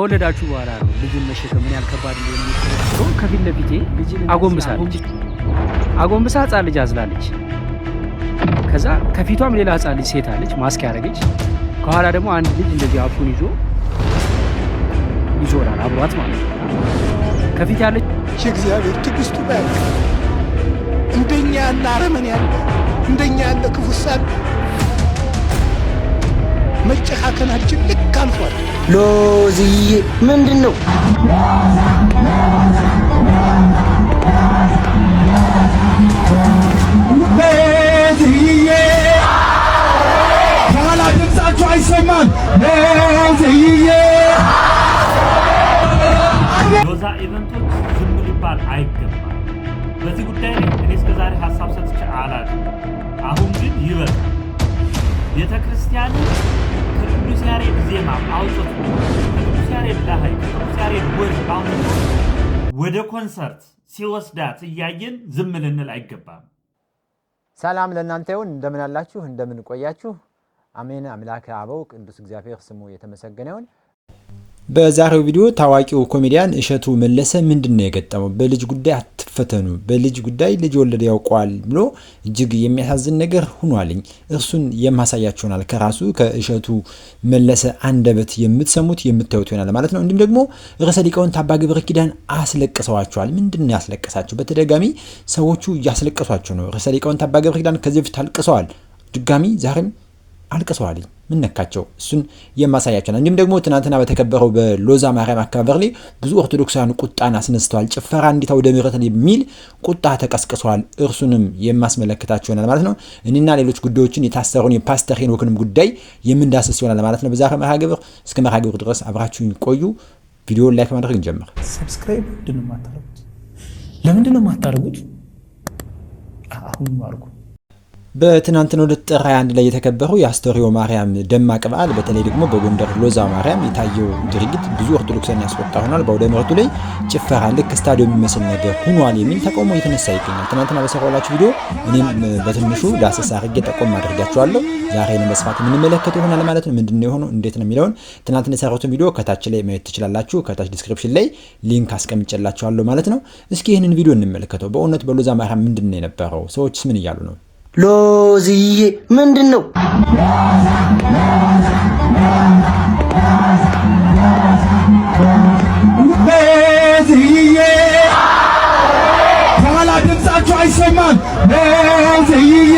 ከወለዳችሁ በኋላ ነው ልጅን መሸከም ምን ያህል ከባድ እንደሆነ የምትረዱት። ከፊት ለፊቴ አጎንብሳለች። አጎንብሳ ህፃን ልጅ አዝላለች። ከዛ ከፊቷም ሌላ ህፃን ልጅ ሴት አለች፣ ማስክ ያደረገች። ከኋላ ደግሞ አንድ ልጅ እንደዚህ አፉን ይዞ ይዞራል አብሯት ማለት ነው። ከፊት ያለች እግዚአብሔር ትዕግስቱ ባያልቅ፣ እንደኛ ያለ አረመኔ ያለ፣ እንደኛ ያለ ክፉ ሳለ መጨካከናችን ልክ አልፏል። ሎዝዬ ምንድን ነው? ሎዝዬ፣ ከኋላ ድምፃችሁ አይሰማም። ሎዝዬ። ሎዛ event ኦች ዝም ሊባል አይገባም። በዚህ ጉዳይ ላይ እኔ እስከዛሬ ሀሳብ ሰጥቼ አላውቅም። አሁን ግን ይበቃል። ቤተ ክርስቲያንን ከቅዱስ ያሬድ ዜማ አውጥቶ፣ ከቅዱስ ያሬድ ላህይ፣ ከቅዱስ ያሬድ ወዝ አውጥቶ ወደ ኮንሰርት ሲወስዳት እያየን ዝም ልንል አይገባም። ሰላም ለእናንተ ይሁን። እንደምን አላችሁ? እንደምን ቆያችሁ? አሜን። አምላከ አበው ቅዱስ እግዚአብሔር ስሙ የተመሰገነ ይሁን። በዛሬው ቪዲዮ ታዋቂው ኮሜዲያን እሸቱ መለሰ ምንድን ነው የገጠመው? በልጅ ጉዳይ አትፈተኑ፣ በልጅ ጉዳይ ልጅ ወለደ ያውቀዋል ብሎ እጅግ የሚያሳዝን ነገር ሁኗልኝ። እርሱን የማሳያችሁ ይሆናል። ከራሱ ከእሸቱ መለሰ አንደበት የምትሰሙት የምታዩት ይሆናል ማለት ነው። እንዲሁም ደግሞ ርዕሰ ሊቃውንት አባ ገብረ ኪዳን አስለቅሰዋቸዋል። ምንድን ነው ያስለቀሳቸው? በተደጋጋሚ ሰዎቹ እያስለቀሷቸው ነው። ርዕሰ ሊቃውንት አባ ገብረ ኪዳን ከዚህ በፊት አልቅሰዋል። ድጋሚ ዛሬም አልቅሰዋል። ምን ነካቸው? እሱን የማሳያቸው ነው። እንዲሁም ደግሞ ትናንትና በተከበረው በሎዛ ማርያም አከባበር ላይ ብዙ ኦርቶዶክሳውያን ቁጣን አስነስተዋል። ጭፈራ እንዴት አውደ ምሕረት የሚል ቁጣ ተቀስቅሰዋል። እርሱንም የማስመለከታቸው ይሆናል ማለት ነው። እኔና ሌሎች ጉዳዮችን፣ የታሰሩን የፓስተር ሄኖክንም ጉዳይ የምንዳስስ ይሆናል ማለት ነው። በዛሬ መርሃ ግብር እስከ መርሃ ግብር ድረስ አብራችሁን ቆዩ። ቪዲዮን like ማድረግ እንጀምር። Subscribe ምንድን ነው የማታደርጉት? ለምንድን ነው የማታደርጉት? አሁን አድርጉ። በትናንትናው ዕለት ጥር 21 ላይ የተከበረው የአስተርዮ ማርያም ደማቅ በዓል፣ በተለይ ደግሞ በጎንደር ሎዛ ማርያም የታየው ድርጊት ብዙ ኦርቶዶክሳን ያስቆጣ ሆኗል። በአውደ ምሕረቱ ላይ ጭፈራ ልክ ስታዲየም የሚመስል ነገር ሆኗል የሚል ተቃውሞ እየተነሳ ይገኛል። ትናንትና በሰራሁላችሁ ቪዲዮ እኔም በትንሹ ዳሰሳ አድርጌ ጠቆም አድርጋችኋለሁ። ዛሬ ነው በስፋት የምንመለከተው ይሆናል ማለት ነው። ምንድን ነው የሆነው፣ እንዴት ነው የሚለውን ትናንትና የሰራሁትን ቪዲዮ ከታች ላይ ማየት ትችላላችሁ። ከታች description ላይ link አስቀምጬላችኋለሁ ማለት ነው። እስኪ ይህንን ቪዲዮ እንመለከተው። በእውነት በሎዛ ማርያም ምንድን ነው የነበረው? ሰዎችስ ምን እያሉ ነው? ሎዝዬ ምንድን ነው? ሎዝዬ፣ ከኋላ ድምፃችሁ አይሰማም። ሎዝዬ።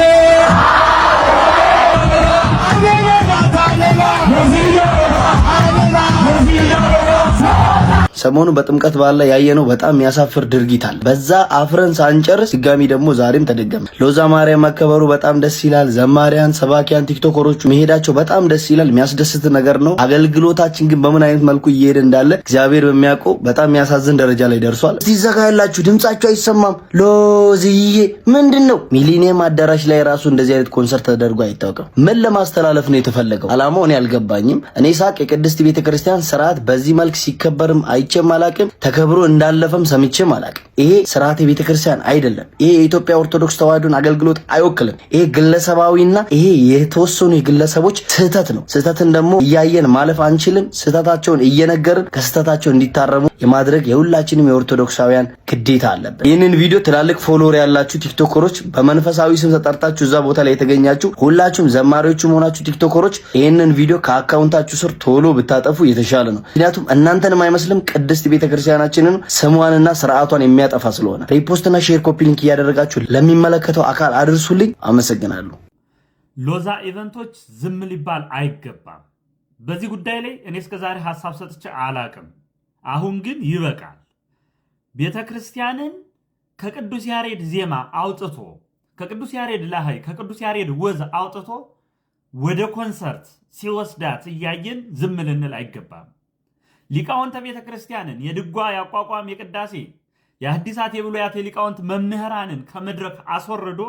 ሰሞኑ በጥምቀት በዓል ላይ ያየነው በጣም የሚያሳፍር ድርጊት አለ። በዛ አፍረን ሳንጨርስ ድጋሚ ደግሞ ዛሬም ተደገመ። ሎዛ ማርያም መከበሩ በጣም ደስ ይላል። ዘማሪያን፣ ሰባኪያን፣ ቲክቶከሮቹ መሄዳቸው በጣም ደስ ይላል። የሚያስደስት ነገር ነው። አገልግሎታችን ግን በምን አይነት መልኩ እየሄደ እንዳለ እግዚአብሔር በሚያውቀው በጣም የሚያሳዝን ደረጃ ላይ ደርሷል። እስቲ ዘጋ ያላችሁ ድምጻችሁ አይሰማም። ሎዝዬ ምንድን ነው? ሚሊኒየም አዳራሽ ላይ ራሱ እንደዚህ አይነት ኮንሰርት ተደርጎ አይታወቅም። ምን ለማስተላለፍ ነው የተፈለገው? አላማው እኔ አልገባኝም። እኔ ሳቅ የቅድስት ቤተክርስቲያን ስርዓት በዚህ መልክ ሲከበርም አይቼም አላቅም፣ ተከብሮ እንዳለፈም ሰምቼም አላቅም። ይሄ ስርዓት የቤተክርስቲያን አይደለም። ይሄ የኢትዮጵያ ኦርቶዶክስ ተዋሕዶን አገልግሎት አይወክልም። ይሄ ግለሰባዊና ይሄ የተወሰኑ የግለሰቦች ስህተት ነው። ስህተትን ደግሞ እያየን ማለፍ አንችልም። ስህተታቸውን እየነገርን ከስህተታቸው እንዲታረሙ የማድረግ የሁላችንም የኦርቶዶክሳውያን ግዴታ አለብን። ይህንን ቪዲዮ ትላልቅ follower ያላችሁ ቲክቶከሮች፣ በመንፈሳዊ ስም ተጠርታችሁ እዛ ቦታ ላይ የተገኛችሁ ሁላችሁም ዘማሪዎቹም ሆናችሁ ቲክቶከሮች፣ ይህንን ቪዲዮ ከ account ኣችሁ ስር ቶሎ ብታጠፉ የተሻለ ነው። ምክንያቱም እናንተንም አይመስልም፣ ቅድስት ቤተክርስቲያናችንን ስሟንና ስርዓቷን የሚያጠፋ ስለሆነ repost ና share፣ copy link እያደረጋችሁ ለሚመለከተው አካል አድርሱልኝ። አመሰግናለሁ። ሎዛ event ኦች ዝም ሊባል አይገባም። በዚህ ጉዳይ ላይ እኔ እስከዛሬ ሀሳብ ሰጥቼ አላቅም። አሁን ግን ይበቃል። ቤተ ክርስቲያንን ከቅዱስ ያሬድ ዜማ አውጥቶ፣ ከቅዱስ ያሬድ ላህይ፣ ከቅዱስ ያሬድ ወዝ አውጥቶ ወደ ኮንሰርት ሲወስዳት እያየን ዝም ልንል አይገባም። ሊቃውንተ ቤተ ክርስቲያንን፣ የድጓ፣ የአቋቋም፣ የቅዳሴ፣ የሐዲሳት፣ የብሉያት የሊቃውንት መምህራንን ከመድረክ አስወርዶ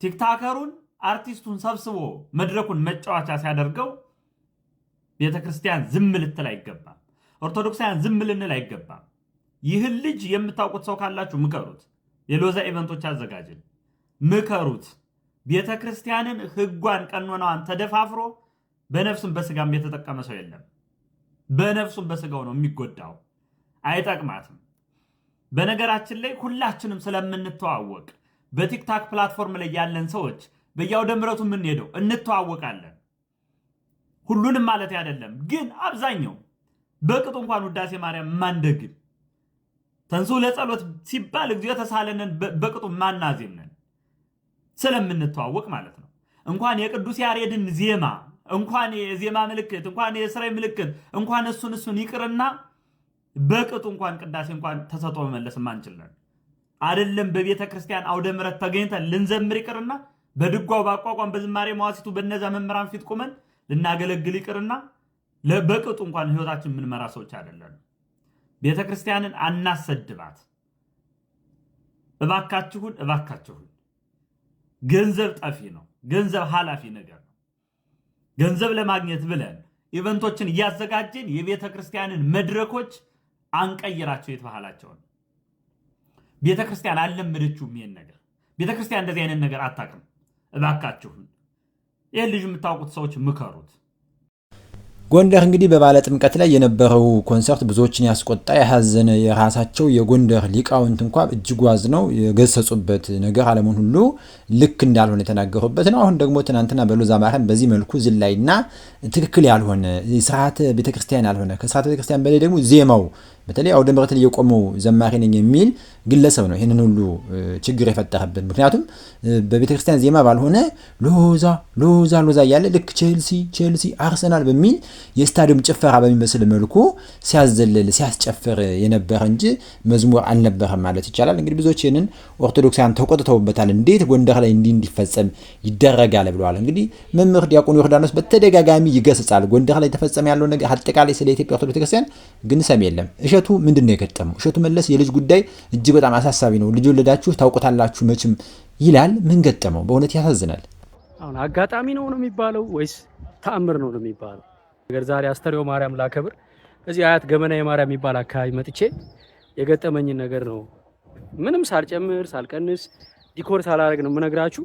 ቲክታከሩን አርቲስቱን ሰብስቦ መድረኩን መጫወቻ ሲያደርገው ቤተ ክርስቲያን ዝም ልትል አይገባም። ኦርቶዶክሳውያን ዝም ልንል አይገባም። ይህን ልጅ የምታውቁት ሰው ካላችሁ ምከሩት። የሎዛ event ኦች አዘጋጅን ምከሩት። ቤተ ክርስቲያንን ሕጓን ቀኖናዋን ተደፋፍሮ በነፍስም በስጋም የተጠቀመ ሰው የለም። በነፍሱም በስጋው ነው የሚጎዳው። አይጠቅማትም። በነገራችን ላይ ሁላችንም ስለምንተዋወቅ በ TikTok platform ላይ ያለን ሰዎች፣ በየአውደ ምሕረቱ የምንሄደው እንተዋወቃለን። ሁሉንም ማለት አይደለም፣ ግን አብዛኛው በቅጡ እንኳን ውዳሴ ማርያም ማንደግም፣ ተንሥኡ ለጸሎት ሲባል እግዚኦ ተሣሃለነን በቅጡ ማናዜም ነን፣ ስለምንተዋወቅ ማለት ነው። እንኳን የቅዱስ ያሬድን ዜማ፣ እንኳን የዜማ ምልክት፣ እንኳን የስራይ ምልክት፣ እንኳን እሱን እሱን ይቅርና በቅጡ እንኳን ቅዳሴ እንኳን ተሰጥቶ መመለስ ማንችለን፣ አይደለም በቤተ ክርስቲያን አውደ ምሕረት ተገኝተን ልንዘምር ይቅርና፣ በድጓው፣ በአቋቋም፣ በዝማሬ መዋሲቱ በነዛ መምህራን ፊት ቁመን ልናገለግል ይቅርና በቅጡ እንኳን ህይወታችን የምንመራ ሰዎች አይደለንም። ቤተ ክርስቲያንን አናሰድባት። እባካችሁን፣ እባካችሁን። ገንዘብ ጠፊ ነው። ገንዘብ ኃላፊ ነገር ነው። ገንዘብ ለማግኘት ብለን event ኦችን እያዘጋጀን የቤተ ክርስቲያንን መድረኮች አንቀይራቸው። የት ባህላቸውን ቤተ ክርስቲያን አልለመደችውም ይሄን ነገር። ቤተ ክርስቲያን እንደዚህ አይነት ነገር አታውቅም። እባካችሁን ይህን ልጅ የምታውቁት ሰዎች ምከሩት። ጎንደር እንግዲህ በበዓለ ጥምቀት ላይ የነበረው ኮንሰርት ብዙዎችን ያስቆጣ፣ ያሳዘነ፣ የራሳቸው የጎንደር ሊቃውንት እንኳ እጅግ አዝነው የገሰጹበት ነገር፣ ዓለሙን ሁሉ ልክ እንዳልሆነ የተናገሩበት ነው። አሁን ደግሞ ትናንትና በሎዛ ማርያም በዚህ መልኩ ዝላይና ትክክል ያልሆነ፣ ስርዓተ ቤተክርስቲያን ያልሆነ፣ ከስርዓተ ቤተክርስቲያን በላይ ደግሞ ዜማው፣ በተለይ አውደ ምሕረት ላይ የቆመው ዘማሪ ነኝ የሚል ግለሰብ ነው ይህንን ሁሉ ችግር የፈጠረብን። ምክንያቱም በቤተክርስቲያን ዜማ ባልሆነ ሎዛ ሎዛ ሎዛ እያለ ልክ ቼልሲ ቼልሲ አርሰናል በሚል የስታዲየም ጭፈራ በሚመስል መልኩ ሲያዘልል ሲያስጨፍር የነበረ እንጂ መዝሙር አልነበረም ማለት ይቻላል። እንግዲህ ብዙዎች ይህንን ኦርቶዶክሳውያን ተቆጥተውበታል። እንዴት ጎንደር ላይ እንዲህ እንዲፈጸም ይደረጋል ብለዋል። እንግዲህ መምህር ዲያቆን ዮርዳኖስ በተደጋጋሚ ይገስጻል። ጎንደር ላይ ተፈጸመ ያለው ነገር አጠቃላይ ስለ ኢትዮጵያ ኦርቶዶክስ ቤተክርስቲያን ግን ሰሚ የለም። እሸቱ ምንድን ነው የገጠመው? እሸቱ መለስ የልጅ ጉዳይ እጅግ በጣም አሳሳቢ ነው። ልጅ ወለዳችሁ ታውቁታላችሁ መቼም ይላል። ምን ገጠመው? በእውነት ያሳዝናል። አሁን አጋጣሚ ነው ነው የሚባለው ወይስ ተአምር ነው ነው የሚባለው? ነገር ዛሬ አስተርዮ ማርያም ላከብር እዚህ አያት ገመና የማርያም የሚባል አካባቢ መጥቼ የገጠመኝን ነገር ነው፣ ምንም ሳልጨምር ሳልቀንስ decor ሳላደርግ ነው የምነግራችሁ።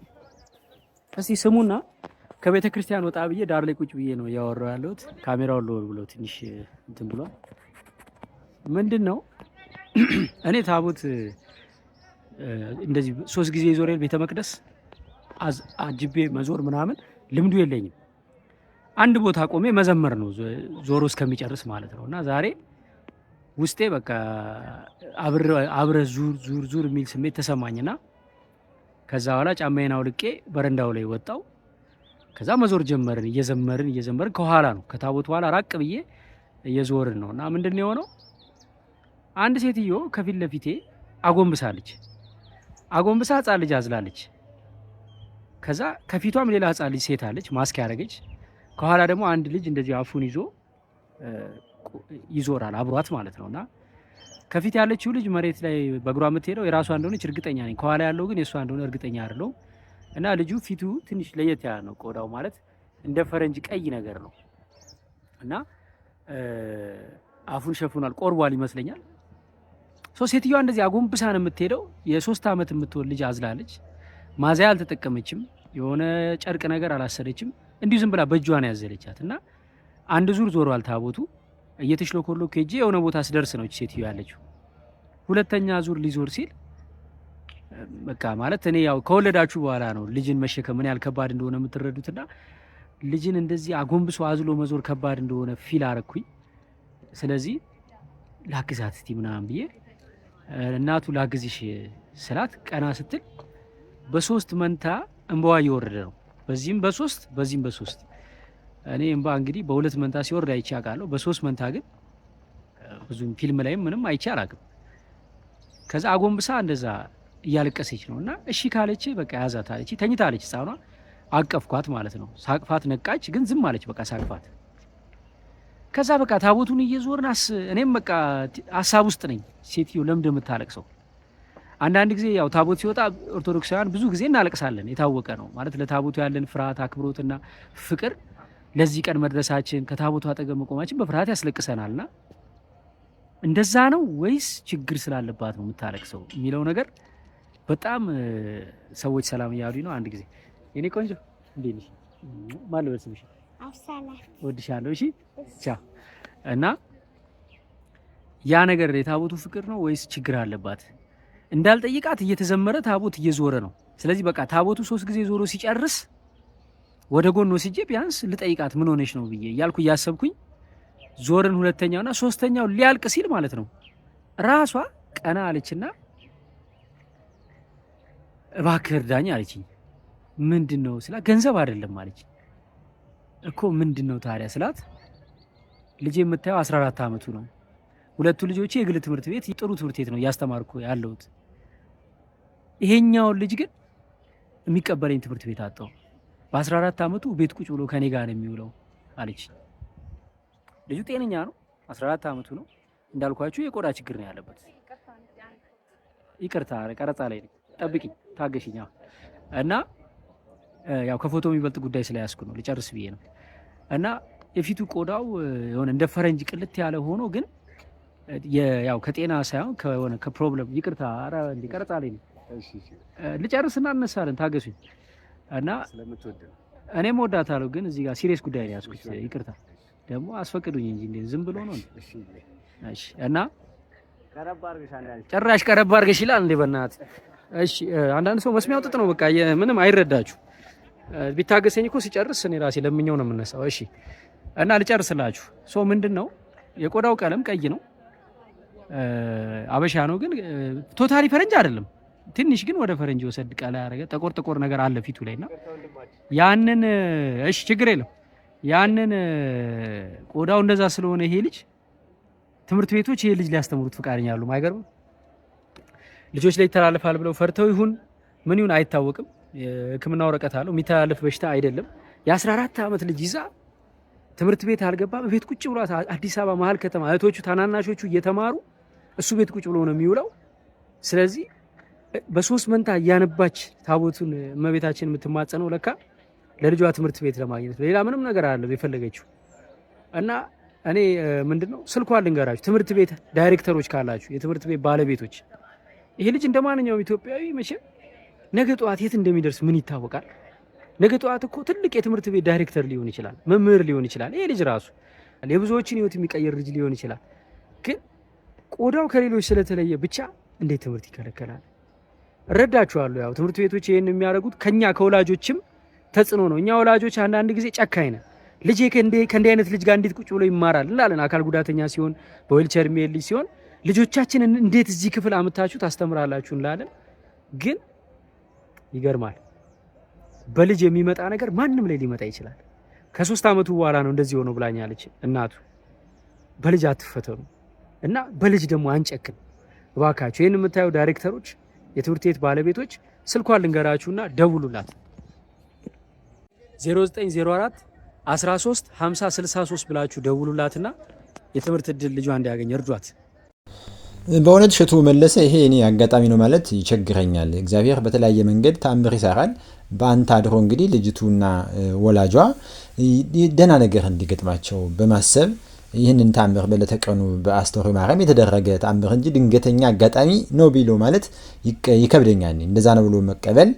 እስቲ ስሙና ከቤተ ክርስቲያን ወጣ ብዬ ዳር ላይ ቁጭ ብዬ ነው እያወራሁ ያለሁት። ካሜራውን ልወር ብሎ ትንሽ እንትን ብሏል። ምንድን ነው፣ እኔ ታቦት እንደዚህ ሶስት ጊዜ ዞሬ ቤተ መቅደስ አጅቤ መዞር ምናምን ልምዱ የለኝም። አንድ ቦታ ቆሜ መዘመር ነው ዞሮ እስከሚጨርስ ማለት ነው። እና ዛሬ ውስጤ በቃ አብረ ዙር ዙር ዙር የሚል ስሜት ተሰማኝና ከዛ በኋላ ጫማዬን አውልቄ በረንዳው ላይ ወጣው። ከዛ መዞር ጀመርን፣ እየዘመርን እየዘመርን ከኋላ ነው፣ ከታቦት በኋላ ራቅ ብዬ እየዞርን ነው። እና ምንድን ነው የሆነው? አንድ ሴትዮ ከፊት ለፊቴ አጎንብሳለች። አጎንብሳ ህፃን ልጅ አዝላለች። ከዛ ከፊቷም ሌላ ህፃን ልጅ ሴት አለች፣ ማስክ ያደረገች። ከኋላ ደግሞ አንድ ልጅ እንደዚህ አፉን ይዞ ይዞራል አብሯት ማለት ነው። እና ከፊት ያለችው ልጅ መሬት ላይ በእግሯ የምትሄደው የራሷ እንደሆነች እርግጠኛ ነኝ። ከኋላ ያለው ግን የእሷ እንደሆነ እርግጠኛ አይደለሁም። እና ልጁ ፊቱ ትንሽ ለየት ያለ ነው። ቆዳው ማለት እንደ ፈረንጅ ቀይ ነገር ነው። እና አፉን ሸፍኗል፣ ቆርቧል ይመስለኛል። So ሴትዮዋ እንደዚህ አጎንብሳ ነው የምትሄደው። የ3 ዓመት የምትሆን ልጅ አዝላለች። ማዘያ አልተጠቀመችም። የሆነ ጨርቅ ነገር አላሰረችም። እንዲሁ ዝም ብላ በእጇ ነው ያዘለቻት። እና አንድ ዙር ዞሯል ታቦቱ። እየተሽሎኮሎኩ ሄጄ የሆነ ቦታ ስደርስ ነው ሴትዮ ያለችው። ሁለተኛ ዙር ሊዞር ሲል በቃ ማለት እኔ ያው ከወለዳችሁ በኋላ ነው ልጅን መሸከም ምን ያህል ከባድ እንደሆነ የምትረዱትና ልጅን እንደዚህ አጎንብሶ አዝሎ መዞር ከባድ እንደሆነ feel አረኩኝ። ስለዚህ ላግዛት እስቲ ምናምን ብዬ እናቱ ላግዝሽ ስላት ቀና ስትል በሶስት መንታ እንባዋ እየወረደ ነው። በዚህም በሶስት፣ በዚህም በሶስት። እኔ እንባ እንግዲህ በሁለት መንታ ሲወርድ አይቼ አውቃለሁ። በሶስት መንታ ግን ብዙም ፊልም ላይም ምንም አይቼ አላውቅም። ከዛ አጎንብሳ እንደዛ እያለቀሰች ነው እና እሺ ካለች በቃ ያዛት አለች። ተኝታለች ህፃኗ። አቀፍኳት ማለት ነው። ሳቅፋት ነቃች፣ ግን ዝም አለች። በቃ ሳቅፋት። ከዛ በቃ ታቦቱን እየዞርን እኔም በቃ ሀሳብ ውስጥ ነኝ። ሴትዮ ለምንድን የምታለቅሰው? አንዳንድ ጊዜ ያው ታቦት ሲወጣ ኦርቶዶክሳውያን ብዙ ጊዜ እናለቅሳለን፣ የታወቀ ነው። ማለት ለታቦቱ ያለን ፍርሃት፣ አክብሮትና ፍቅር፣ ለዚህ ቀን መድረሳችን፣ ከታቦቱ አጠገብ መቆማችን በፍርሃት ያስለቅሰናልና እንደዛ ነው ወይስ ችግር ስላለባት ነው የምታለቅሰው የሚለው ነገር በጣም ሰዎች ሰላም እያሉኝ ነው። አንድ ጊዜ የኔ ቆንጆ እንዴት ነሽ? ማን ልበል ስምሽ? እወድሻለሁ። እሺ ቻው። እና ያ ነገር የታቦቱ ፍቅር ነው ወይስ ችግር አለባት? እንዳልጠይቃት እየተዘመረ ታቦት እየዞረ ነው። ስለዚህ በቃ ታቦቱ 3 ጊዜ ዞሮ ሲጨርስ ወደ ጎን ወስጄ ቢያንስ ልጠይቃት ምን ሆነች ነው ብዬ እያልኩ እያሰብኩኝ ዞርን። ሁለተኛውና ሶስተኛው ሊያልቅ ሲል ማለት ነው ራሷ ቀና አለችና እባክህ እርዳኝ አለችኝ። ምንድን ነው ስላት ገንዘብ አይደለም አለችኝ። እኮ ምንድን ነው ታዲያ ስላት ልጄ የምታየው 14 ዓመቱ ነው። ሁለቱ ልጆቼ የግል ትምህርት ቤት ጥሩ ትምህርት ቤት ነው እያስተማርኩ ያለሁት። ይሄኛውን ልጅ ግን የሚቀበለኝ ትምህርት ቤት አጣሁ። በ14 ዓመቱ ቤት ቁጭ ብሎ ከኔ ጋር ነው የሚውለው አለች። ልጁ ጤነኛ ነው፣ 14 ዓመቱ ነው። እንዳልኳችሁ የቆዳ ችግር ነው ያለበት። ይቅርታ ቀረጻ ላይ ነኝ፣ ጠብቂኝ፣ ታገሽኝ። እና ያው ከፎቶ የሚበልጥ ጉዳይ ስለያዝኩ ነው ልጨርስ ብዬ ነው። እና የፊቱ ቆዳው የሆነ እንደ ፈረንጅ ቅልት ያለ ሆኖ ግን ያው ከጤና ሳይሆን ከሆነ ከ problem፣ ይቅርታ፣ ኧረ እንደ ቀረጻ ላይ ነኝ፣ ልጨርስና እነሳለን፣ ታገሱኝ። እና እኔም እወዳታለሁ፣ ግን እዚህ ጋር serious ጉዳይ ነው ያዝኩት። ይቅርታ ደግሞ አስፈቅዱኝ እንጂ እንዴ ዝም ብሎ ነው እንዴ? እሺ። እና ጭራሽ ቀረብ አድርገሽ ይላል እንዴ በእናትህ። እሺ፣ አንዳንድ ሰው መስሚያው ጥጥ ነው፣ በቃ ምንም አይረዳችሁ። ቢታገሰኝ እኮ ሲጨርስ እኔ ራሴ ለምኛው ነው የምነሳው። እሺ፣ እና ልጨርስላችሁ። So ምንድን ነው የቆዳው ቀለም ቀይ ነው፣ አበሻ ነው፣ ግን totally ፈረንጅ አይደለም። ትንሽ ግን ወደ ፈረንጅ ወሰድ ቀላ ያደረገ ጠቆር ጠቆር ነገር አለ ፊቱ ላይና ያንን፣ እሺ ችግር የለም፣ ያንን ቆዳው እንደዛ ስለሆነ ይሄ ልጅ ትምህርት ቤቶች ይሄ ልጅ ሊያስተምሩት ፈቃደኛ አሉ። አይገርምም? ልጆች ላይ ይተላለፋል ብለው ፈርተው ይሁን ምን ይሁን አይታወቅም። የሕክምና ወረቀት አለው፣ የሚተላለፍ በሽታ አይደለም። የ14 ዓመት ልጅ ይዛ ትምህርት ቤት አልገባም። ቤት ቁጭ ብሎ አዲስ አበባ መሀል ከተማ እህቶቹ ታናናሾቹ እየተማሩ እሱ ቤት ቁጭ ብሎ ነው የሚውለው። ስለዚህ በሶስት መንታ እያነባች ታቦቱን እመቤታችን የምትማጸነው ለካ ለልጇ ትምህርት ቤት ለማግኘት ሌላ ምንም ነገር አይደለም የፈለገችው። እና እኔ ምንድነው ስልኳን ልንገራችሁ፣ ትምህርት ቤት ዳይሬክተሮች ካላችሁ፣ የትምህርት ቤት ባለቤቶች፣ ይሄ ልጅ እንደ ማንኛውም ኢትዮጵያዊ መቼም ነገ ጠዋት የት እንደሚደርስ ምን ይታወቃል? ነገ ጠዋት እኮ ትልቅ የትምህርት ቤት ዳይሬክተር ሊሆን ይችላል፣ መምህር ሊሆን ይችላል። ይሄ ልጅ ራሱ የብዙዎችን ሕይወት የሚቀይር ልጅ ሊሆን ይችላል። ግን ቆዳው ከሌሎች ስለተለየ ብቻ እንዴት ትምህርት ይከለከላል? እረዳችኋለሁ። ያው ትምህርት ቤቶች ይሄን የሚያደርጉት ከኛ ከወላጆችም ተጽዕኖ ነው። እኛ ወላጆች አንዳንድ ጊዜ ጨካኝ ነን። ልጄ ከእንዲህ አይነት ልጅ ጋር እንዴት ቁጭ ብሎ ይማራል እንላለን። አካል ጉዳተኛ ሲሆን፣ በዊልቸር የሚሄድ ልጅ ሲሆን ልጆቻችንን እንዴት እዚህ ክፍል አምታችሁ ታስተምራላችሁ እንላለን። ግን ይገርማል። በልጅ የሚመጣ ነገር ማንም ላይ ሊመጣ ይችላል። ከ3 ዓመቱ በኋላ ነው እንደዚህ ሆኖ ብላኛለች እናቱ። በልጅ አትፈተኑ እና በልጅ ደግሞ አንጨክን እባካችሁ። ይህን የምታዩ ዳይሬክተሮች፣ የትምህርት ቤት ባለቤቶች ስልኳን ልንገራችሁና ደውሉላት። 0904 13 50 63 ብላችሁ ደውሉላትና የትምህርት እድል ልጇ እንዲያገኝ እርዷት። በእውነት እሸቱ መለሰ ይሄ እኔ አጋጣሚ ነው ማለት ይቸግረኛል። እግዚአብሔር በተለያየ መንገድ ተአምር ይሰራል። በአንተ አድሮ እንግዲህ ልጅቱና ወላጇ ደህና ነገር እንዲገጥማቸው በማሰብ ይህንን ተአምር በዕለተ ቀኑ በአስተርዮ ማርያም የተደረገ ተአምር እንጂ ድንገተኛ አጋጣሚ ነው ቢሎ ማለት ይከብደኛል። እንደዛ ነው ብሎ መቀበል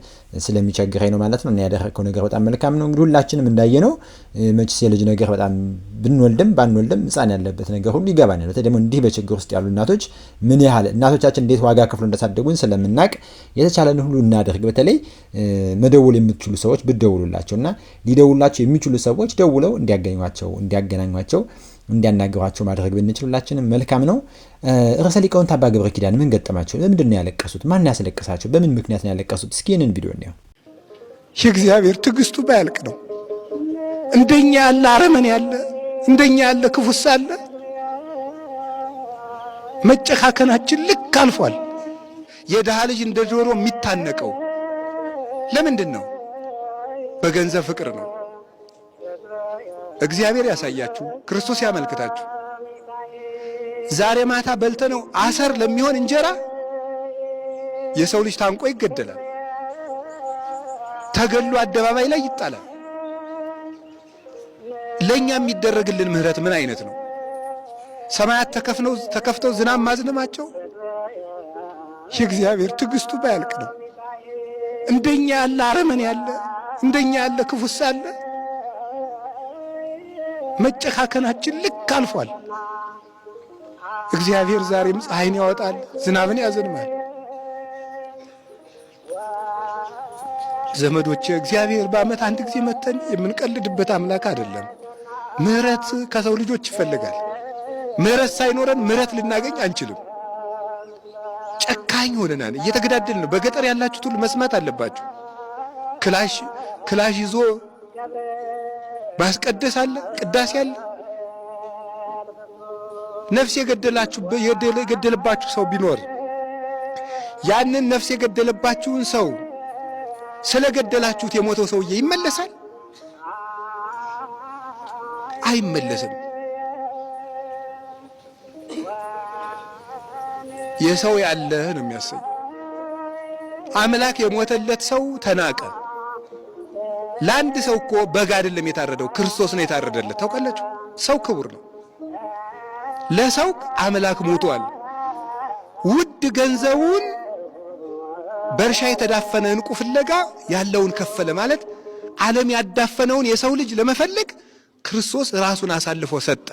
ስለሚቸግረኝ ነው ማለት ነው። እና ያደረግከው ነገር በጣም መልካም ነው። እንግዲህ ሁላችንም እንዳየነው መችስ የልጅ ነገር በጣም ብንወልድም ባንወልድም ሕፃን ያለበት ነገር ሁሉ ይገባናል። በተለይ ደግሞ እንዲህ በችግር ውስጥ ያሉ እናቶች ምን ያህል እናቶቻችን እንዴት ዋጋ ከፍሎ እንዳሳደጉን ስለምናቅ የተቻለን ሁሉ እናደርግ። በተለይ መደወል የምትችሉ ሰዎች ብትደውሉላቸው እና ሊደውሉላቸው የሚችሉ ሰዎች ደውለው እንዲያገኟቸው፣ እንዲያገናኟቸው፣ እንዲያናግሯቸው ማድረግ ብንችል ሁላችንም መልካም ነው። ርዕሰ ሊቃውንት አባ ገብረ ኪዳን ምን ገጠማቸው? ለምንድን ነው ያለቀሱት? ማን ያስለቀሳቸው? በምን ምክንያት ነው ያለቀሱት? እስኪ ይህንን ቪዲዮ እንየው። የእግዚአብሔር ትዕግስቱ ባያልቅ ነው። እንደኛ ያለ አረመኔ ያለ፣ እንደኛ ያለ ክፉስ አለ። መጨካከናችን ልክ አልፏል። የድሃ ልጅ እንደ ዶሮ የሚታነቀው ለምንድን ነው? በገንዘብ ፍቅር ነው። እግዚአብሔር ያሳያችሁ፣ ክርስቶስ ያመልክታችሁ። ዛሬ ማታ በልተነው አሰር ለሚሆን እንጀራ የሰው ልጅ ታንቆ ይገደላል። ተገሎ አደባባይ ላይ ይጣላል። ለኛ የሚደረግልን ምህረት ምን አይነት ነው? ሰማያት ተከፍተው ዝናብ ማዝነማቸው የእግዚአብሔር ትዕግስቱ ባያልቅ ነው። እንደኛ ያለ አረመኔ ያለ፣ እንደኛ ያለ ክፉስ አለ። መጨካከናችን ልክ አልፏል። እግዚአብሔር ዛሬም ፀሐይን ያወጣል፣ ዝናብን ያዘንማል። ዘመዶቼ፣ እግዚአብሔር በዓመት አንድ ጊዜ መተን የምንቀልድበት አምላክ አይደለም። ምሕረት ከሰው ልጆች ይፈልጋል። ምሕረት ሳይኖረን ምሕረት ልናገኝ አንችልም። ጨካኝ ሆነናል። እየተገዳደልን ነው። በገጠር ያላችሁት ሁሉ መስማት አለባችሁ። ክላሽ ክላሽ ይዞ ማስቀደስ አለ፣ ቅዳሴ አለ። ነፍስ የገደለባችሁ ሰው ቢኖር ያንን ነፍስ የገደለባችሁን ሰው ስለገደላችሁት የሞተው ሰውዬ ይመለሳል? አይመለስም። የሰው ያለህ ነው የሚያሰኝ። አምላክ የሞተለት ሰው ተናቀ። ለአንድ ሰው እኮ በግ አይደለም የታረደው፣ ክርስቶስ ነው የታረደለት። ታውቃላችሁ፣ ሰው ክቡር ነው። ለሰው አምላክ ሞቷል። ውድ ገንዘቡን በእርሻ የተዳፈነ ዕንቁ ፍለጋ ያለውን ከፈለ ማለት ዓለም ያዳፈነውን የሰው ልጅ ለመፈለግ ክርስቶስ ራሱን አሳልፎ ሰጠ።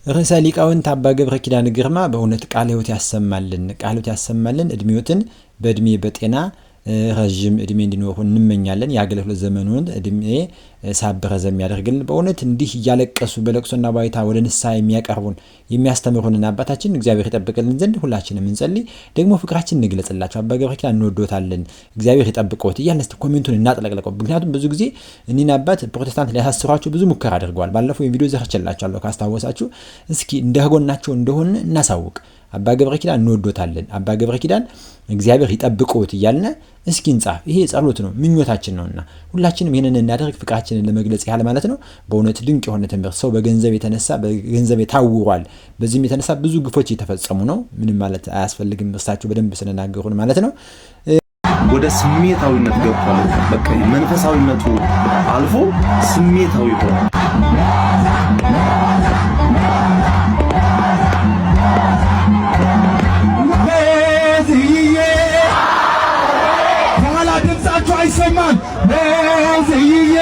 ርዕሰ ሊቃውንት አባ ገብረ ኪዳን ግርማ በእውነት ቃለ ሕይወት ያሰማልን፣ ቃለ ሕይወት ያሰማልን። እድሜዎትን በእድሜ በጤና ረዥም እድሜ እንዲኖሩ እንመኛለን። የአገልግሎት ዘመኑን እድሜ ሳብ ረዘም ያደርግልን። በእውነት እንዲህ እያለቀሱ በለቅሶና ባይታ ወደ ንስሐ የሚያቀርቡን የሚያስተምሩንን አባታችን እግዚአብሔር ይጠብቅልን ዘንድ ሁላችንም እንጸልይ። ደግሞ ፍቅራችን እንግለጽላቸው። አባ ገብረ ኪዳን እንወዶታለን፣ እግዚአብሔር ይጠብቀዎት እያልን እስቲ comment ኡን እናጥለቅለቀው። ምክንያቱም ብዙ ጊዜ እኒህን አባት ፕሮቴስታንት ሊያሳስሯቸው ብዙ ሙከራ አድርገዋል። ባለፈው የቪዲዮ ዘርቼላቸዋለሁ ካስታወሳችሁ። እስኪ እንደጎናቸው እንደሆነ እናሳውቅ። አባ ገብረ ኪዳን እንወዶታለን፣ አባ ገብረ ኪዳን እግዚአብሔር ይጠብቅዎት እያልን እስኪ እንጻፍ። ይሄ ጸሎት ነው፣ ምኞታችን ነውና ሁላችንም ይህንን እናደርግ፣ ፍቅራችንን ለመግለጽ ያህል ማለት ነው። በእውነት ድንቅ የሆነ ትምህርት። ሰው በገንዘብ የተነሳ በገንዘብ የታውሯል። በዚህም የተነሳ ብዙ ግፎች እየተፈጸሙ ነው። ምንም ማለት አያስፈልግም፣ እርሳቸው በደንብ ስለናገሩን ማለት ነው። ወደ ስሜታዊነት ገብቷል። በቃ መንፈሳዊነቱ አልፎ ስሜታዊ ሆነ። ለዝዬ ከኋላ ድምፃችሁ አይሰማም። ለዝዬ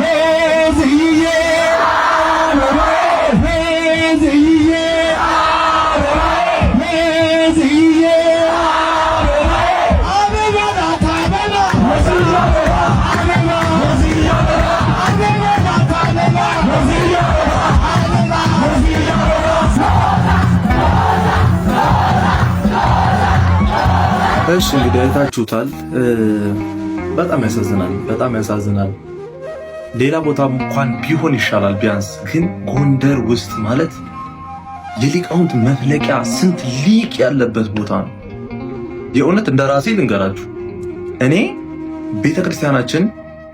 ለዝዬ ለዝዬ ለዝዬ አበባ ናት አበባ አበባ አበባ ናት አበባ እሺ እንግዲህ አይታችሁታል። በጣም ያሳዝናል። በጣም ያሳዝናል። ሌላ ቦታ እንኳን ቢሆን ይሻላል ቢያንስ፣ ግን ጎንደር ውስጥ ማለት የሊቃውንት መፍለቂያ ስንት ሊቅ ያለበት ቦታ ነው። የእውነት እንደ ራሴ ልንገራችሁ፣ እኔ ቤተክርስቲያናችን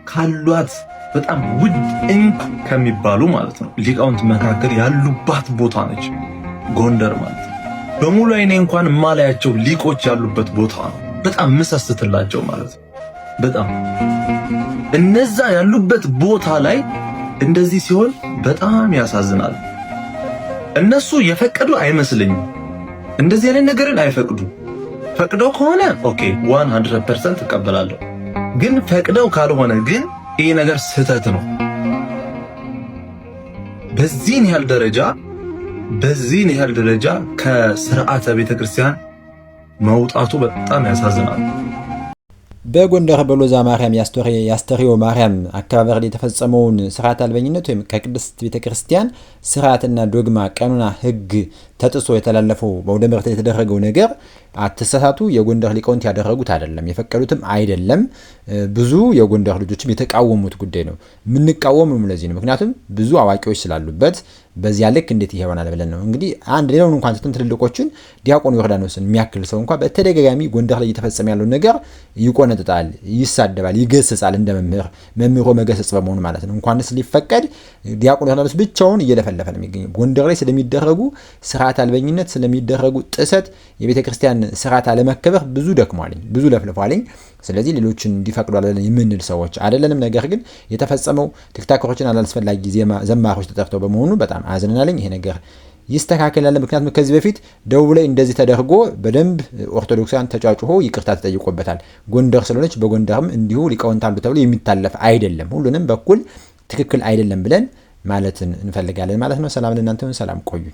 ካሏት በጣም ውድ እንቁ ከሚባሉ ማለት ነው ሊቃውንት መካከል ያሉባት ቦታ ነች ጎንደር ማለት ነው። በሙሉ አይኔ እንኳን የማላያቸው ሊቆች ያሉበት ቦታ ነው። በጣም ምሰስትላቸው ማለት ነው። በጣም እነዛ ያሉበት ቦታ ላይ እንደዚህ ሲሆን በጣም ያሳዝናል። እነሱ የፈቀዱ አይመስለኝም። እንደዚህ አይነት ነገርን አይፈቅዱ። ፈቅደው ከሆነ okay 100% እቀበላለሁ። ግን ፈቅደው ካልሆነ ግን ይሄ ነገር ስህተት ነው። በዚህን ያህል ደረጃ በዚህን ያህል ደረጃ ከስርዓተ ቤተክርስቲያን መውጣቱ በጣም ያሳዝናል። በጎንደር በሎዛ ማርያም የአስተርዮ ማርያም አከባበር ላይ የተፈጸመውን ስርዓት አልበኝነት ወይም ከቅድስት ቤተክርስቲያን ስርዓትና ዶግማ ቀኖና ሕግ ተጥሶ የተላለፈው በአውደ ምሕረት ላይ የተደረገው ነገር አትሳሳቱ፣ የጎንደር ሊቃውንት ያደረጉት አይደለም፣ የፈቀዱትም አይደለም። ብዙ የጎንደር ልጆችም የተቃወሙት ጉዳይ ነው። የምንቃወምም ለዚህ ነው። ምክንያቱም ብዙ አዋቂዎች ስላሉበት በዚያ ልክ እንዴት ይሄ ይሆናል ብለን ነው። እንግዲህ አንድ ሌላውን እንኳን ትተን ትልልቆችን ዲያቆን ዮርዳኖስን የሚያክል ሰው እንኳ በተደጋጋሚ ጎንደር ላይ እየተፈጸመ ያለውን ነገር ይቆነጥጣል፣ ይሳደባል፣ ይገስጻል። እንደ መምህር መምህሮ መገሰጽ በመሆኑ ማለት ነው። እንኳንስ ሊፈቀድ ዲያቆን ዮርዳኖስ ብቻውን እየለፈለፈ ነው የሚገኘው። ጎንደር ላይ ስለሚደረጉ ስርዓት አልበኝነት፣ ስለሚደረጉ ጥሰት፣ የቤተ ክርስቲያን ስርዓት አለመከበር ብዙ ደክሟልኝ፣ ብዙ ለፍልፏልኝ። ስለዚህ ሌሎችን እንዲፈቅዱ አለን የምንል ሰዎች አይደለንም። ነገር ግን የተፈጸመው ቲክታከሮችን አላስፈላጊ ዘማሪዎች ተጠርተው በመሆኑ በጣም አዝነናልኝ። ይሄ ነገር ይስተካከላል። ምክንያቱም ከዚህ በፊት ደቡብ ላይ እንደዚህ ተደርጎ በደንብ ኦርቶዶክሳውያን ተጫጭሆ ይቅርታ ተጠይቆበታል። ጎንደር ስለሆነች በጎንደርም እንዲሁ ሊቃውንት አሉ ተብሎ የሚታለፍ አይደለም። ሁሉንም በኩል ትክክል አይደለም ብለን ማለትን እንፈልጋለን ማለት ነው። ሰላም ለእናንተ ይሁን። ሰላም ቆዩ።